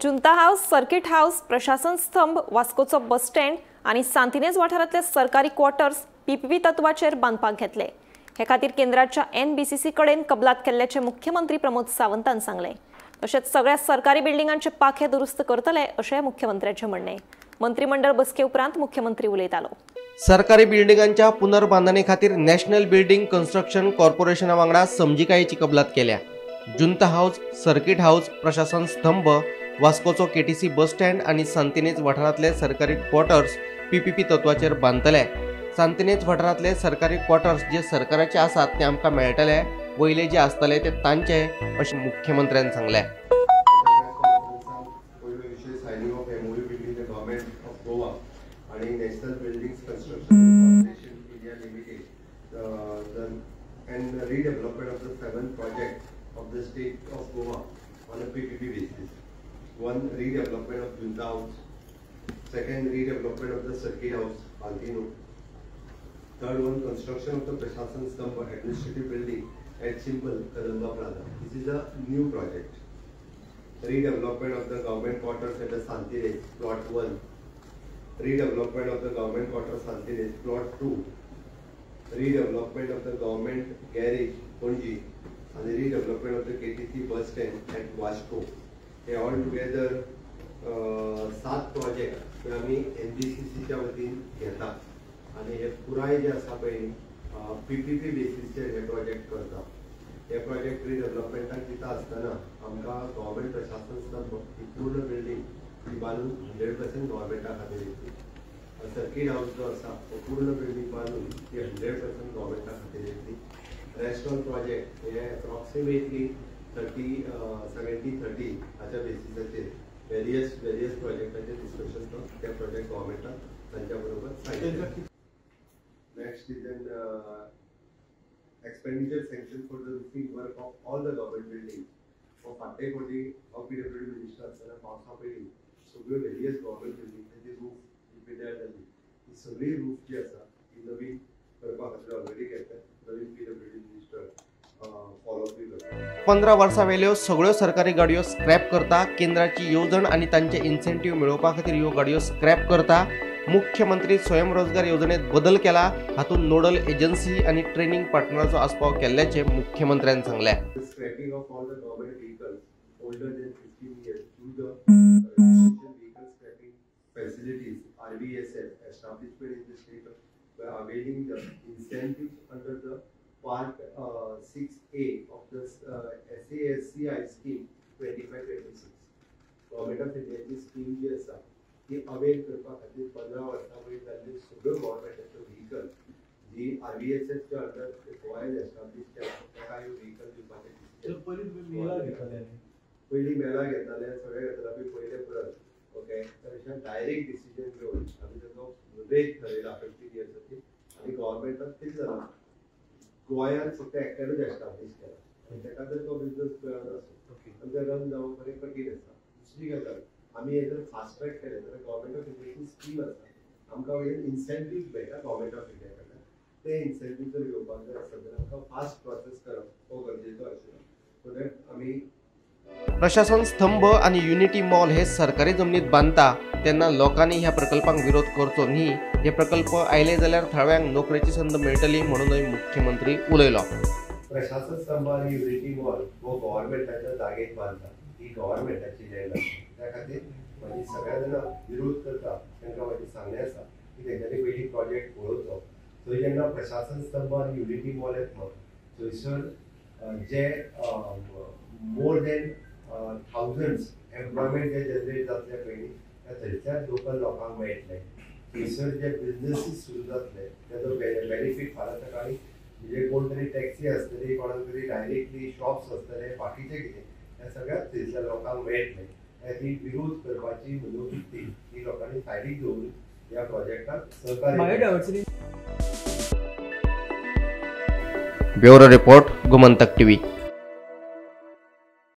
जुंता house, circuit house, प्रशासन स्तंभ, वास्कोचो bus stand आनी सांतिनेज वाठारांतले सरकारी क्वॉर्टर्स पीपीपी तत्वाचेर बांदपाक घेतले. हे खातीर केंद्राच्या एनबीसीसी कडेन कबलात केल्ल्याचें मुख्यमंत्री प्रमोद सावंतान सांगलें. तशेंच सगळ्या सरकारी बिल्डिंगांचे पाखे दुरुस्त करतले अशें मुख्यमंत्र्याचें म्हणणें. मंत्रिमंडळ बसके उपरांत मुख्यमंत्री उलयतालो. सरकारी बिल्डिंगांच्या पुनर्बांधणी खातीर नॅशनल बिल्डिंग कन्स्ट्रक्शन कॉर्पोरेशना वांगडा समजिकायेची कबलात केल्या. जुंता हाऊस, सर्किट हाऊस, प्रशासन स्तंभ, वास्कोचो केटीसी बस स्टँड आनी सांतिनेज वाठारांतले सरकारी क्वॉर्टर्स पीपीपी तत्वाचेर बांदतले. सांतिनेज वाठारांतले सरकारी क्वॉर्टर्स जे सरकाराचे आसात ते आमकां मेळटले, वयले जे आसतले ते तांचे अशें मुख्यमंत्र्यान सांगलें. National Buildings Construction Corporation India Limited and the redevelopment of the 7 projects of the state of Goa on a PPP basis. 1, redevelopment of Junta House. 2nd, redevelopment of the Circuit House, Altino. 3rd one, construction of the Prashasan Stambh administrative building at Chimbel, Kadamba Plaza. This is a new project. Redevelopment of the government quarters at the Santinez, plot 1. Redevelopment of the government quarter Santinez, plot 2. Redevelopment of the government garage, Ponji, and the redevelopment of the KTC bus stand at Vasco. They all together 7 project आमी एनबीसीसीच्या वतीन घेता आनी हे पुराय जे आसा पळय PPP बेसीसचेर हे project करता. हे प्रोजेक्ट रिडेव्हलपमेंटाक दिता आसतना आमकां गव्हर्मेंट प्रशासन स्तंभ ही पूर्ण बिल्डींग ती बांदून 100% गव्हर्मेंटा खातीर येतली. सर्किट हाऊस जो आसा तो पूर्ण बिल्डींग बांदून ती 100% गव्हर्मेंटा खातीर येतली. रेस्ट ऑल प्रोजेक्ट हे एप्रॉक्सिमेटली 70-30 हाच्या बेसिसाचेर वेरियस प्रोजेक्टाचेर डिस्कशन त्या प्रोजेक्ट गव्हर्मेंटान तांच्या बरोबर sign. Next is an expenditure sanction for the roofing work of all the government building. फाटले फावटी हांव पीडब्ल्यूडी मिनिस्टर आसतना पावसा पयलीं सगळ्यो वेरियस गव्हर्मेंट बिल्डिंगांची रूफ जी पिड्ड्यार जाली ती सगळी रूफ जी आसा ती नवीन करपा खातीर ऑलरेडी घेतल्या. नवीन पीडब्ल्यूडी मिनिस्टर फॉलोअप बी करता. 15 वर्सां वेल्यो सगळ्यो सरकारी गाडयो स्क्रॅप करता. केंद्राची येवजण आनी तांचे इन्सेंटीव मेळोवपा खातीर ह्यो गाडयो स्क्रॅप करता. मुख्यमंत्री स्वयंरोजगार योजनेत बदल केला, हातूंत नोडल एजन्सी आनी ट्रेनिंग पार्टनराचो आस्पाव केल्ल्याचें मुख्यमंत्र्यान सांगलें. Scrapping of all the government vehicles older than 15 years through the vehicle scrapping facilities RVSF establishment in the state of by availing the incentives under the part 6A of the SASCI scheme 25-26. Government of Indiaची scheme जी आसा ती avail करपा खातीर 15 वर्सां वयर जाल्ले सगळ्यो गव्हर्मेंटाच्यो vehicle जी आरव्हीएसएफच्या अंडर गोंयान एस्टाब्लीश केला ताका ह्यो व्हिकल दिवपाचें डिसिजन. पयलीं मेला घेताले, सगळे घेताले, पयले परत ओके तशें डायरेक्ट डिसिजन घेवन आमी ताचो रेट थरयला 15 इयर्साची आनी गव्हर्मेंटान कितें जाला गोंयान फक्त एकट्यानूच एस्टाब्लीश केला आनी ताका जर तो बिजनस मेळना आसूं आनी ते रन जावप बरें कठीण आसा. दुसरी गजाल आमी हे जर फास्ट ट्रॅक केलें जाल्यार गव्हर्मेंट ऑफ इंडियाची स्कीम आसा आमकां वयल्यान इन्सेंटीव मेळटा गव्हर्मेंट ऑफ इंडिया कडल्यान. ते इन्सेंटीव जर घेवपाक जाय आसत जाल्यार आमकां फास्ट प्रोसेस करप हो गरजेचो आशिल्लो सो that आमी प्रशासन स्तंभ आनी युनिटी मॉल हे सरकारी जमनीत बांदता तेन्ना लोकांनी ह्या प्रकल्पांक विरोध करचो न्ही. हे प्रकल्प आयले जाल्यार थळाव्यांक नोकरेची संद मेळटली म्हणूनय मुख्यमंत्री उलयलो. प्रशासन स्तंभ आनी युनिटी मॉल हो गव्हर्मेंटाच्या जागेत बांदता, ही गव्हर्मेंटाची लँड आसा. त्या खातीर म्हाजी सगळ्या जाणां विरोध करता तांकां म्हाजी सांगणें आसा की तेंच्यांनी पयलीं प्रोजेक्ट पळोवचो. थंय जेन्ना प्रशासन स्तंभ आनी युनिटी मॉल येतलो थंयसर जे मोर दॅन थावजंड्स एम्प्लॉयमेंट जे जनरेट जातले पयलीं त्या थंयच्याच लोकल लोकांक मेळटले. थंयसर जे बिजनसीस सुरू जातले तेजो बेनिफीट फाल्यां सकाळीं म्हणजे कोण तरी टॅक्सी आसतली, कोणाक तरी डायरेक्टली शॉप्स आसतले, बाकीचे कितें त्या सगळ्याच थंयसर लोकांक मेळटले. त्या खातीर विरोध करपाची मनोवृत्ती ही लोकांनी सायडीक दवरून ह्या प्रोजेक्टाक सहकार्य. Bureau report, Gomantak TV.